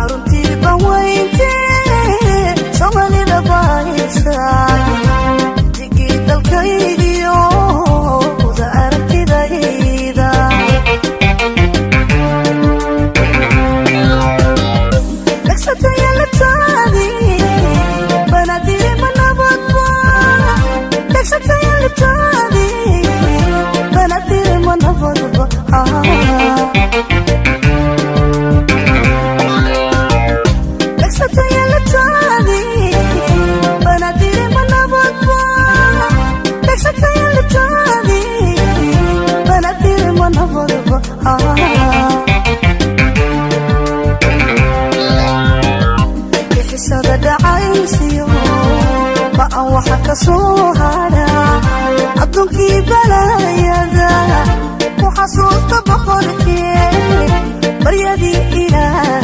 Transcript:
Xaruntii banweyntee Soomaalida baaysa, digii dalkaygiyo wada aragtidayda. Dhagsatayalataadii Banadire ma nabadba? Dhagsatayalataadii Banadire ma nabadba? Dhagsatayalataadii Banadire ma nabadba? Dhagsatayalataadii Banadire ma nabadba? Bixisada dhacaysiyo ba'an waxa ka soo hara adduunkii balaayada ku xasuusta boqorkee baryadii Ilaah.